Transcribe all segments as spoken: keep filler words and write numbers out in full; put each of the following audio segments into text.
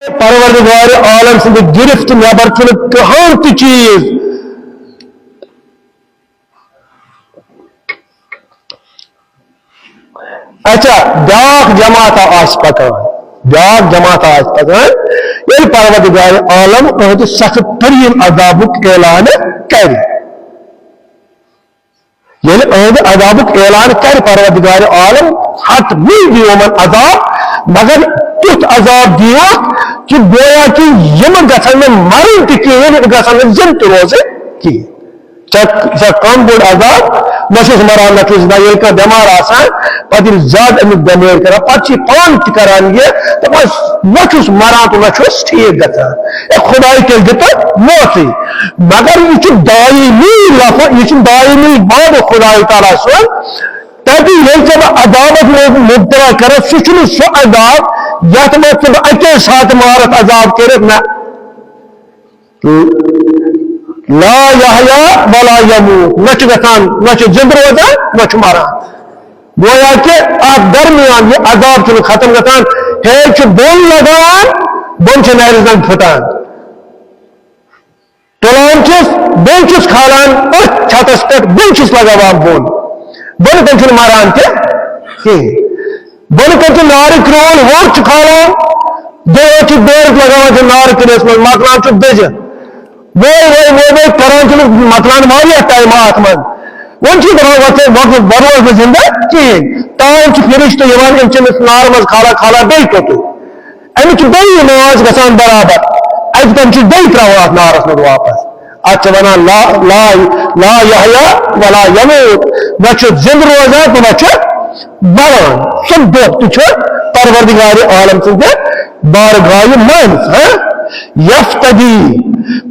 پروردگار عالم سٕنٛدِ گرفت نٮ۪بر چھُنہٕ کٕہٕنۍ تہِ چیٖز۔ اچھا، بیٛاکھ جماعت آسہِ پکان، بیٛاکھ جماعت آسہِ پکان، ییٚلہِ پروردگار عالم أہنٛدِ سخت تریٖن عذابُک اعلان کرِ۔ ییٚلہِ أہنٛدِ عذابُک اعلان کرِ پروردگار عالم، حتمی دِیہِ یِمن عذاب، مگر تیُتھ عذاب دِیوکھ کہِ گویا کہِ یِم گژھن نہٕ مرٕنۍ تہِ کِہیٖنۍ، یِم گژھن نہٕ زِندٕ تہِ روزٕنۍ کِہیٖنۍ۔ ژےٚ، ژےٚ کم بوٚڑ عذاب، نہ چھُس مران، نہ چھُس زندٕ۔ ییٚلہِ کانٛہہ بٮ۪مار آسان، پتہٕ ییٚلہِ زیادٕ اَمیُک بٮ۪مٲرۍ کران، پتہٕ چھُ یہِ پانہٕ تہِ کران یہِ، دَپان، نہ چھُس مران تہٕ نہ چھُس ٹھیٖک گژھان۔ اے خداے، تیٚلہِ دِ تہٕ موتٕے۔ مگر یہِ چھُ دایمی لفظ، یہِ چھُ دایمی وعدٕ خداے تعالیٰ سُنٛد۔ تَتہِ ییٚلہِ ژےٚ بہٕ عذابس منٛز مبتلا کرس، سُہ چھُنہٕ سُہ عذاب یتھ منٛز ژٕ بہٕ اَکے ساتہٕ مارتھ عذاب کٔرِتھ، نہ۔ لا یحییٰ ولا یموت، نہ چھُ گژھان، نہ چھُ زِندٕ روزان، نہ چھُ مران۔ گویا کہِ اتھ درمیان یہِ عذاب چھُنہٕ ختم گژھان، ہے چھُ بۄن لگان، بۄن چھِ نرِ زنگ پھُٹان۔ تُلان چھِس، بیٚیہِ چھِس کھالان أتھۍ چھتس پٮ۪ٹھ، بیٚیہِ چھِس لگاوان بۄن۔ بۄنہٕ کَنہِ چھُنہٕ مران تہِ کِہیٖنۍ۔ بۄنہٕ کَنہِ چھُ نارٕ کرٛول، ہورٕ چھُ کھالان، بیٚیہِ چھُ دٲرِتھ لگاوان چھُ نارٕ کِنِس منٛز، مۄکلان چھُ دٔزِتھ۔ وٲے وٲے وٲے وٲے کران چھُنہٕ مۄکلان واریاہ ٹایمہٕ اَتھ منٛز۔ وۄنۍ چھُ دَپان، وۄنۍ ژٕ، وۄنۍ، وۄنۍ روزٕ بہٕ زِندٕ کِہیٖنۍ۔ تام چھِ فرشتہٕ یِوان، یِم چھِ أمِس نارٕ منٛز کھالان، کھالان بیٚیہِ توٚتُے۔ اَمِچ بیٚیہِ ماز گژھان برابر، اَتہِ کَنۍ چھِ بیٚیہِ ترٛاوان اَتھ نارَس منٛز واپَس۔ اَتھ چھِ وَنان لا، لا، لا یحییٰ ولا یموت، نہ چھُ زِندٕ روزان تہٕ نہ چھُ مران۔ سُہ دۄہ تہِ چھُ پروردگار عالم سٕنٛدِ بارگاہہِ منٛز، ہاں؟ یفتدی۔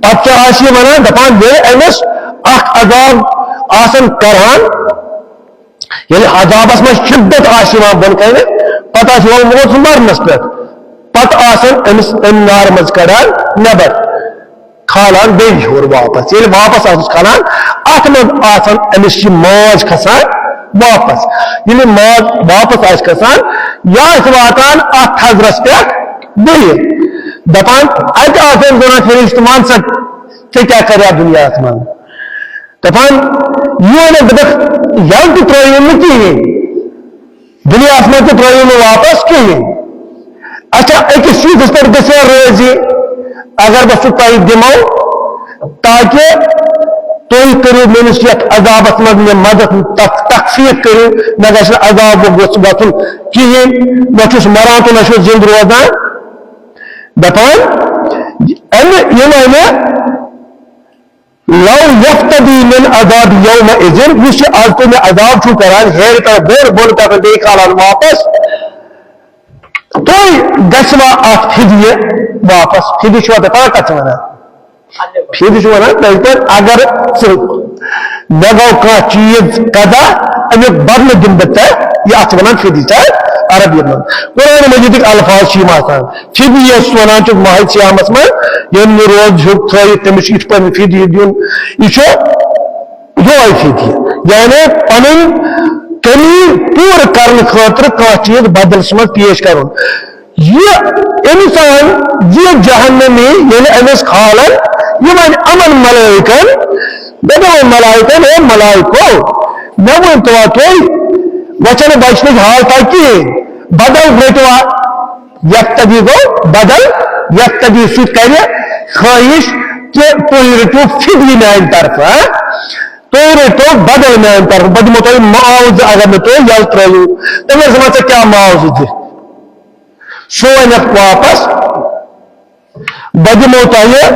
پتہٕ کیٛاہ آسہِ یہِ وَنان؟ دَپان، ییٚلہِ أمِس اَکھ عذاب آسَن کران، ییٚلہِ عذابس منٛز شدت آسہِ یِوان بۄن کنہِ، پتہٕ آسہِ یِوان موت سُہ مرنس پٮ۪ٹھ، پتہٕ آسن أمِس امہِ نارٕ منٛز کڑان نٮ۪بر، کھالان بیٚیہِ ہیوٚر واپس۔ ییٚلہِ واپس آسُس کھالان، اتھ منٛز آسن أمِس یہِ ماز کھسان واپس۔ ییٚلہِ ماز واپس آسہِ کھسان، یہِ آسہِ واتان اتھ تھزرس پٮ۪ٹھ بیٚیہِ۔ دپان، اتہِ آسن زنان فرشتہٕ، ون سا، ژےٚ کیٛاہ کرِ اتھ دُنیاہس منٛز؟ دپان، یہِ وَنان، دوٚپُکھ، یَلہٕ تہِ ترٛٲیِو نہٕ کِہیٖنۍ۔ دُنیاہَس منٛز تہِ ترٛٲیِو نہٕ واپَس کِہیٖنۍ۔ اچھا، أکِس چیٖزَس پٮ۪ٹھ گٔژھِو روزِ، اگر بہٕ سُہ تۄہہِ دِمو، تاکہِ تُہۍ کٔرِو میٲنِس یَتھ عذابَس منٛز مےٚ مدد، تخ-، تخفیف کٔرِو، مےٚ گژھِ نہٕ عذاب گوٚژھ گژھُن کِہیٖنۍ، نہ چھُس مَران تہٕ نہ چھُس زِندٕ روزان۔ دَپان، اَمہِ، یِم اَمہِ لو یفتدی من عذاب یومئذ، یُس یہِ آز تُہۍ مےٚ عذاب چھُو کران، ہیرِ پٮ۪ٹھ بۄن، بۄن پٮ۪ٹھ بیٚیہِ کھالان واپس، تُہۍ گژھوا اَتھ فدیہِ واپس؟ فدیہِ چھُوا تُہۍ پَتہ کَتھ چھِ وَنان؟ فدیہِ چھُ وَنان، تُہۍ پٮ۪ٹھ اگر ژٕ، مےٚ گوٚو کانٛہہ چیٖز قضا، اَمیُک بدلہٕ دِمہٕ بہٕ ژےٚ، یہِ اَتھ چھِ وَنان فدیہِ، چھا عربی منٛز؟ قرآن مجیدٕکۍ الفاظ چھِ یِم آسان۔ فدیہ یَس وَنان چھِ ماہِ صیامَس منٛز، ییٚمۍ نہٕ روزٕ ہیوٚک تھٲوِتھ، تٔمِس چھُ یِتھ پٲٹھۍ فدیہ دیُن۔ یہِ چھُ یِہوٚے فدیہ، یعنی پَنٕنۍ کٔمی پوٗرٕ کرنہٕ خٲطرٕ کانٛہہ چیٖز بدلَس منٛز پیش کرُن۔ یہِ اِنسان، یہِ جہنمی، ییٚلہِ أمِس کھالَن، یہِ وَنہِ یِمَن ملائکن، دَپہِ یِمَن ملائکن، اے ملائکو، مےٚ ؤنۍ تو تُہۍ، وۄنۍ چھَنہٕ بچنٕچ حالتہ کِہیٖنۍ، بدل رٔٹوا؟ یفتدی گوٚو بدل، یفتدی سُہ کرِ خٲہِش کہِ تُہۍ رٔٹِو فدیہ میانہِ طرفہٕ، ہا؟ تُہۍ رٔٹِو بدل میانہِ طرفہٕ، بہٕ دِمو تۄہہِ معاوضہٕ اگر نہٕ تُہۍ یَلہٕ ترٲیِو۔ تٔمۍ ووٚن، ژٕ وَن ژےٚ کیٛاہ معاوضہٕ دِ؟ سُہ وَنٮ۪کھ واپس، بہٕ دِمو تۄہہِ،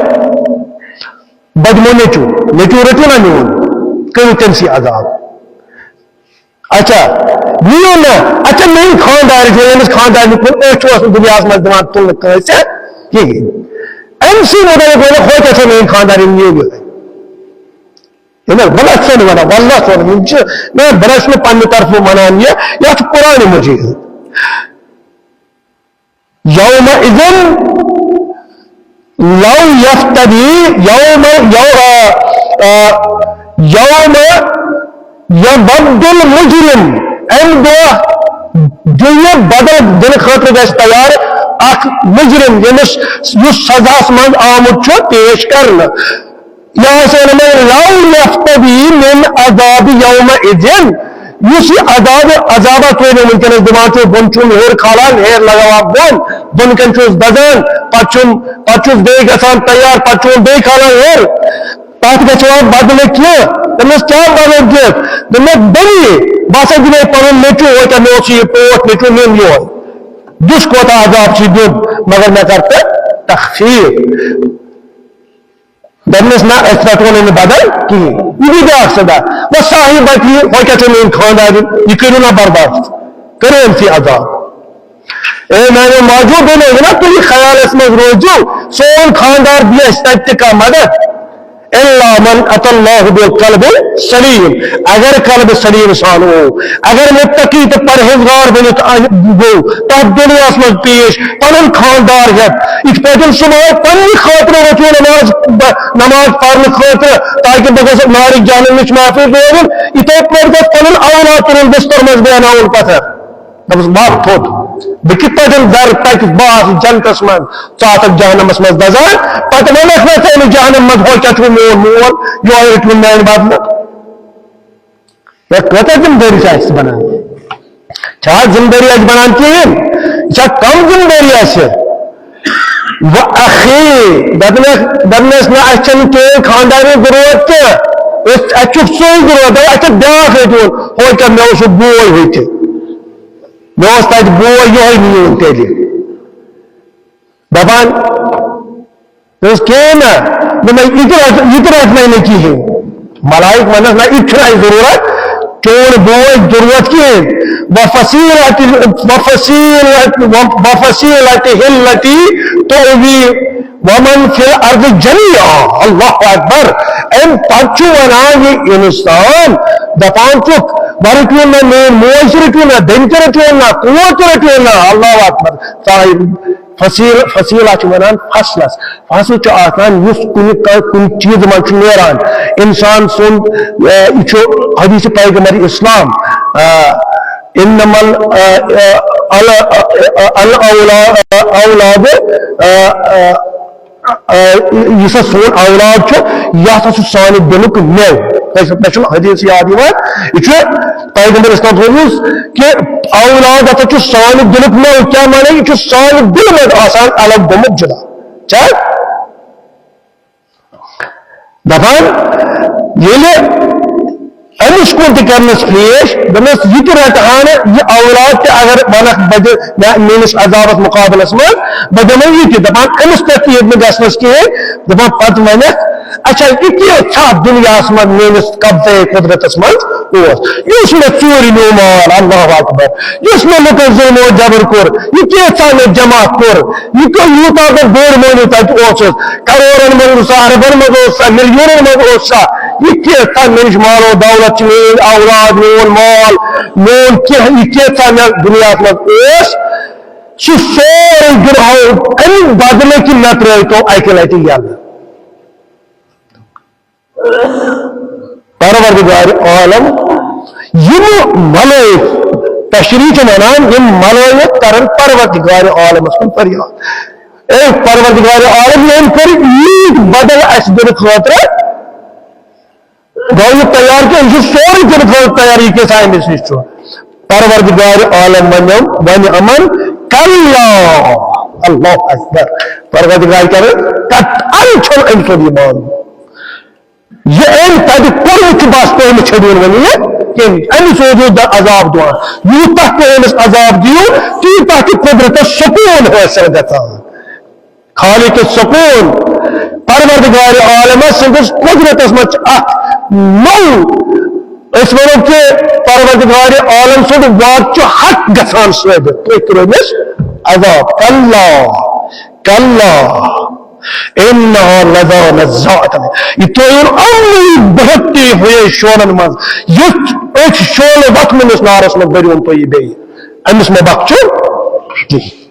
بہٕ دِمو نیٚچوٗ، نیٚچوٗ رٔٹِو نا میون، کٔرِو تٔمۍ سٕے عذاب۔ اچھا، میون نا، اچھا، میٲنۍ خانٛدارِنۍ چھِ، ییٚمِس خانٛدارِنۍ کُن أچھ اوس نہٕ دُنیاہَس منٛز دِوان تُلنہٕ کٲنٛسہِ کِہیٖنۍ۔ أمۍ سٕے مُتعلِق وَنان، ہۄ کیٛاہ چھےٚ میٲنۍ خانٛدارِنۍ، یہِ یہِ۔ یہِ نہ، بہٕ نہ چھُسَے نہٕ وَنان، واللہ چھُسَے نہٕ، یِم چھِ، نہ، بہٕ نہ چھُس نہٕ پنٛنہِ طرفہٕ وَنان یہِ، یہِ چھُ قرآنِ مجیٖد۔ یومئذ لو یفتدی یوم، یو-، آ، آ، یوم یود المجرم، اَمہِ دۄہ دِیہِ بدل دِنہٕ خٲطرٕ گژھِ تیار، اکھ مجرم، ییٚمِس، یُس سزاہس منٛز آمُت چھُ پیش کرنہٕ۔ یہِ آسہِ ونان، "لو یفتدی من عذاب یومئذ"، یُس یہِ عذاب، عذابہ تُہۍ مےٚ وٕنکیٚنس دِوان چھِو، بۄن چھُم ہیوٚر کھالان، ہیر لگاوان بۄن، بۄن کَنہِ چھُس دَزان، پَتہٕ چھُم، پَتہٕ چھُس بیٚیہِ گژھان تیار، پَتہٕ چھُم بیٚیہِ کھالان ہیوٚر، تَتھ گژھِ وۄنۍ بدلہٕ کینٛہہ۔ دوٚپمَس، "کیٛاہ بدلہٕ دِتھ؟" دوٚپمَکھ، "بٔنی، بہٕ ہسا دِمے پَنُن نیٚچوٗ، ہوتہ مےٚ اوس یہِ پوٹھ نیٚچوٗ، نِم یور۔ دُش کوتاہ عذاب چھُ دیُن، مگر مےٚ کر تہٕ تخفیف۔" دوٚپنَس، "نہ، أسۍ رَٹو نہٕ یہِ بدل کِہیٖنۍ۔ یہِ گوٚو بیٛاکھ صدا۔ وۄنۍ صاحب بَچہِ یہِ، وۄنۍ کیٛاہ چھُ میٛٲنۍ خانٛدارِنۍ؟ یہِ کٔرِو نہ برداشت۔" کٔرِو أمۍ سٕے عذاب۔ اے میٛانیو ماجو بیٚنیو، یہِ نہ تُہۍ خیالَس منٛز روزِو، سون خانٛدار دِیہِ اَسہِ تَتہِ تہِ کانٛہہ مدد۔ الا من اتی اللہ بقلب سلیم، اگر قلب سلیم سان او، اگر متقی تہٕ پرہیزگار بٔنِتھ آ-، گوٚو تتھ دُنیاہس منٛز پیش، پنُن خاندار ہٮ۪تھ، یِتھ پٲٹھۍ صبحٲے پننہِ خٲطرٕ ؤتھِو نماز، ب-، نماز پرنہٕ خٲطرٕ، تاکہِ بہٕ گژھٕ نارِ جہنم نِش محفوظ روزُن، یِتھے پٲٹھۍ گژھِ پنُن اولاد تُلُن بستر منٛز بیہناوُن پتھر۔ دوٚپُس، "وَتھ تھوٚد، بہٕ کِتھ پٲٹھۍ زَرٕ تَتہِ، بہٕ آسہٕ جنتَس منٛز، ژٕ آسَکھ جہنمَس منٛز دَزان، پَتہٕ وَنَکھ مےٚ ژٕ أمِس جہنم منٛز، ہو کیٛاہ چھُ میون مول، یِہوٚے رٔٹِو میٛانہِ بدلہٕ۔" ہے، کۭژاہ ذمہٕ دٲری چھِ اَسہِ بَنان؟ چھا ذمہٕ دٲری اَسہِ بَنان کِہیٖنۍ؟ یہِ چھا کَم ذمہٕ دٲری اَسہِ؟ وَ اَخی، دَپنَس، دَپنَس، نہ، اَسہِ چھَنہٕ کِہیٖنۍ خانٛدارنہِ ضروٗرت کینٛہہ، أسۍ، اَسہِ چھُ سُے ضروٗرت، دَپان، اَسہِ چھُ بیٛاکھ رٔٹِوُن، ہو کیٛاہ، مےٚ اوس سُہ بوے ہوٚتہِ۔ مےٚ اوس تَتہِ بوے یِہوٚے نیوٗن تیٚلہِ۔ دَپان، دوٚپُس، "کِہیٖنۍ نہ۔" دوٚپمَے، "یہِ تہِ رَٹ، یہِ تہِ رَٹنَے نہٕ کِہیٖنۍ۔" ملائک وَنَس، "نہ، یہِ تہِ چھُنہٕ اَسہِ ضروٗرت، چون بوے ضروٗرت کِہیٖنۍ۔" وَفَصیٖلَتِ، وَفَصیٖلَتِ، وَفَصِیلَتِهِ الَّتِي تُؤْوِي مَنْ فِي الْأَرْضِ جَمِيعًا۔ اللہ اکبر۔ اَمہِ پَتہٕ چھُ وَنان یہِ اِنسان، دَپان چھُکھ، وۄنۍ رٔٹِو نہ میٛٲنۍ موج تہِ رٔٹِو نہ، بیٚنہِ تہِ رٔٹِو نہ، کوٗر تہِ رٔٹِو نہ۔ اللہ اکبر۔ صاحب، فصیل، فصیلہ چھِ وَنان فصلَس۔ فصل چھُ آسان یُس کُنہِ کا-، کُنہِ چیٖزٕ منٛز چھُ نیران۔ اِنسان سُنٛد، آ، یہِ چھُ حدیث پیغمبر اسلام، آ، "انما ال-، آ، آ، ال-، آ، آ، الاولا-، آ، اولاد، آ، آ، آ، یُس ہسا سون اولاد چھُ، یہِ ہسا چھُ سانہِ دِلُک مٮ۪و۔" تۄہہِ چھُ، تۄہہِ چھُنہٕ حدیث یاد یِوان، یہِ چھُ پیغمبر اسلام فرمووُس کہِ اولاد ہسا چھُ سانہِ دِلُک مٮ۪و۔ کیٛاہ معنی؟ یہِ چھُ سانہِ دِلہٕ منٛز آسان الگ گوٚمُت جُدا۔ چھا؟ دَپان، ییٚلہِ أمِس کُن تہِ کَرنَس پیش، دوٚپنَس، یہِ تہِ رَٹہٕ ہا نہٕ یہِ اولاد تہِ، اگر وَنَکھ بَدِ-، مےٚ، میٲنِس عذابَس مُقابلَس منٛز، بہٕ دِمَے یہِ تہِ۔ دَپان، أمِس پٮ۪ٹھ تہِ ییٚتہِ نہٕ گژھنَس کِہیٖنۍ، دَپان، پَتہٕ وَنَکھ، اچھا، یہِ کیٛاہ چھا دُنیاہَس منٛز میٲنِس قبضے قدرتَس منٛز اوس، یُس مےٚ ژوٗرِ نیوٗ مال، اللہ اکبر، یُس مےٚ لُکَن ظُلم و جبر کوٚر، یہِ کیٛاہ ژھا مےٚ جمع کوٚر، یہِ کیٛاہ یوٗتاہ بہٕ بوٚڑ مٲنِو تَتہِ اوسُس، کَرورَن منٛز اوسا، اَربَن منٛز اوسا، مِلیونَن منٛز اوسا، یہِ کیٛاہ ژھا مےٚ نِش مال و دولت چھِ، میٛٲنۍ اولاد، میون مال، میون کینٛہہ، یہِ کیٛاہ ژھا مےٚ دُنیاہَس منٛز اوس، سُہ سورُے دِمہو اَمہِ بدلہٕ کہِ مےٚ ترٛٲوتو اَکہِ لَٹہِ یَلہٕ۔ پروردگار عالم، یِم ملائک تشریح چھِ وَنان، یِم ملائک کرن پروردگار عالمس کُن فریاد، اے پروردگار عالم، ییٚمۍ کٔر عیٖد بدل اَسہِ دِنہٕ خٲطرٕ، گوٚو یہِ تیار کہِ أسۍ چھِ سورُے دِنہٕ خٲطرٕ تیار، یہِ کیٛاہ سا أمِس نِش چھُ۔ پروردگار عالم وَنٮ۪م، وَنہِ یِمن، کلا، اللہ اکبر، پروردگار کیٛاہ وَنہِ؟ قطعاً چھُنہٕ أمۍ سُنٛد یہِ مانُن۔ یہِ أمۍ تَتہِ کوٚرمُت چھُ، بس تُہۍ مہٕ چھٔڑیُن وۄنۍ یہِ کِہیٖنۍ۔ أمِس روٗدوٕ د-، عذاب دِوان۔ یوٗتاہ تُہۍ أمِس عذاب دِیِو، تیوٗتاہ چھُ قۄدرتَس سکوٗن حٲصِل گژھان۔ خالق سکوٗن، پروردگار عالمَس سٕنٛدِس قۄدرتَس منٛز چھُ اکھ نوٚو، أسۍ وَنو کہِ پروردگار عالم سُنٛد وعدٕ چھُ حق گژھان ثٲبت۔ تُہۍ کٔرِو أمِس عذاب۔ کلا، کلا، انہا لظی نزاعۃ۔ یہ ترٲیُن یِمنٕے بہت تیز ہوئے شولن منٛز۔ یُتھ أچھ شولہٕ وۄتھمٕتِس نارس منٛز بٔرِوُن تُہۍ یہِ بیٚیہِ۔ أمِس مہ بخشُن کِہیٖنۍ۔